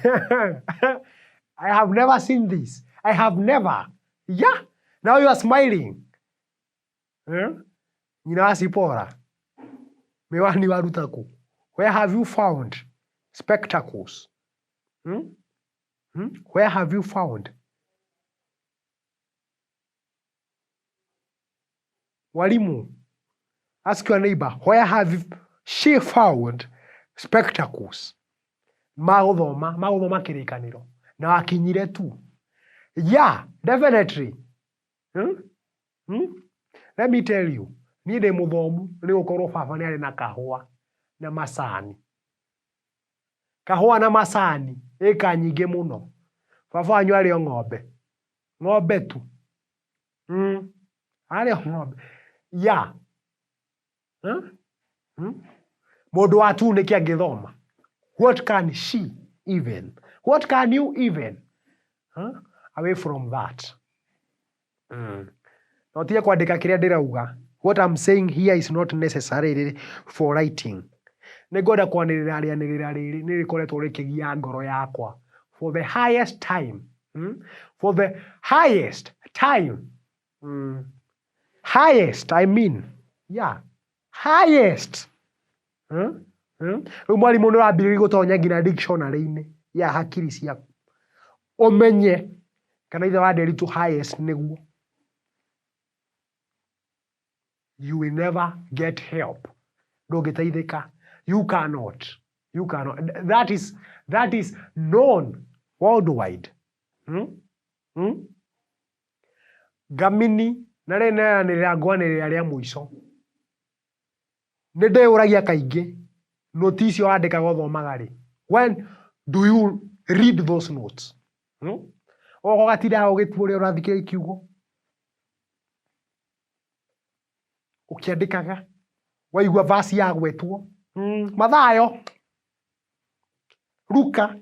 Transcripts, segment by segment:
I have never seen this. I have never. Yeah. Now you are smiling. Eh? Nyina wa Sipora. Miwani waruta kũ? Where have you found spectacles? Hmm? Hmm? Where have you found? Mwalimu, ask your neighbor, where have she found spectacles? Magũthoma, magũthoma kĩrĩkanĩro. Na wakinyire tu. Yeah, definitely. Hmm? Hmm? Let me tell you, niĩ ndĩ mũthomu nĩ gũkorwo baba nĩ arĩ na kahũa na macani. Kahũa na macani ĩka nyingĩ mũno. Baba wanyu arĩ o ng'ombe. Ng'ombe tu. Arĩ o ng'ombe. Yeah. Huh? Hmm? Mũndũ wa tu nĩkĩ angĩthoma? What can she even? What can you even? Huh? Away from that. No tige kwandĩka kĩrĩa ndĩrauga. What I'm saying here is not necessarily for writing. Nĩ ngwenda kwanĩrĩra rĩanĩrĩra rĩrĩ nĩ rĩkoretwo rĩkĩgia ngoro yakwa for the highest time. For the highest time. Highest, I mean. Yeah. Highest. Hmm? Hmm? Rĩu mwarimũ nĩ ũrambĩrĩria gũtonya nginya dictionary-inĩ ya hakiri ciaku. Ũmenye kana ithe wa Nderitu highest nĩguo. You will never get help. Ndũngĩteithĩka. You cannot. You cannot. That is known worldwide. Hmm? Hmm? Ngamini na rĩrĩ nĩranĩrĩra ngwanĩrĩra rĩa mũico. Nĩ ndĩyũragia kaingĩ noti icio wandĩkaga ũthomaga rĩ? When do you read those notes? Hmm? Ũgoka ũgatinda hau ũgĩtua ũrĩa ũrathikĩrĩria kiugo ũkĩandĩkaga waigua verse yagwetwo Mathayo, Luka.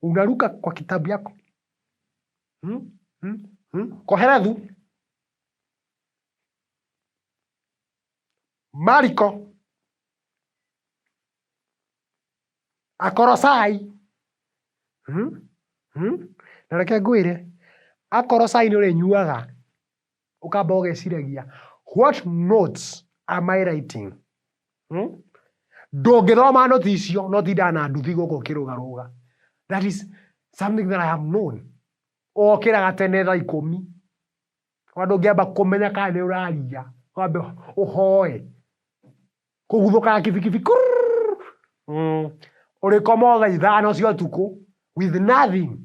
Unaruka kwa kitabu yako. Kohelethu, Mariko, Akorosai. Na reke ngwĩre, Akorosai nĩ ũrĩnyuaga ũkamba ũgeciragia what notes am I writing? Hmm? Ndũngĩthoma noti icio no tindaga na nduthi gũkũ ũkĩrũgarũga. That is something that I have known. Ũkĩraga tene thaa ikũmi. Ona ndũngĩamba kũmenya kana nĩ ũraria, wambe ũhoe. Kũguthũkaga kibikibi kurururu. Ũrĩkoma o thaa ithano cia ũtukũ with nothing.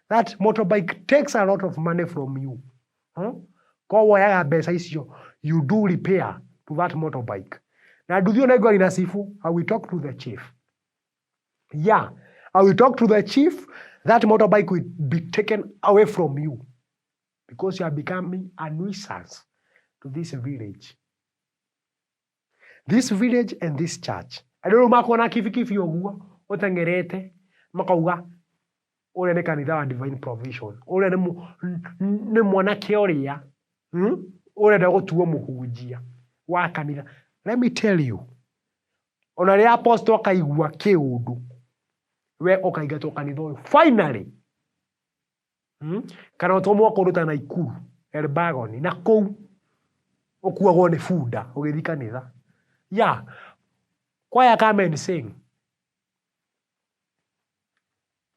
That motorbike takes a lot of money from you. Hmm? Koguo woyaga mbeca icio you do repair to that motorbike. Na nduthi ĩyo nĩngwaria na cibũ, I will talk to the chief. Yeah, I will talk to the chief. That motorbike will be taken away from you because you are becoming a nuisance to this village. This village and this church. Andũ rĩu makuona kibikibi ũguo ũteng'erete makauga ũrĩa nĩ kanitha wa divine provision, ũrĩa nĩ mwanake ũrĩa ũrenda gũtuo mũhunjia wa kanitha. Let me tell you, ona rĩrĩa apostle akaigua kĩũndũ we ũkaingatwo kanitha ũyũ finally. Kana ũtũmwo kũndũ ta Naikuru, Elbagon, na kũu ũkuagwo nĩ bunda ũgĩthiĩ kanitha. Yeah, choir come and sing.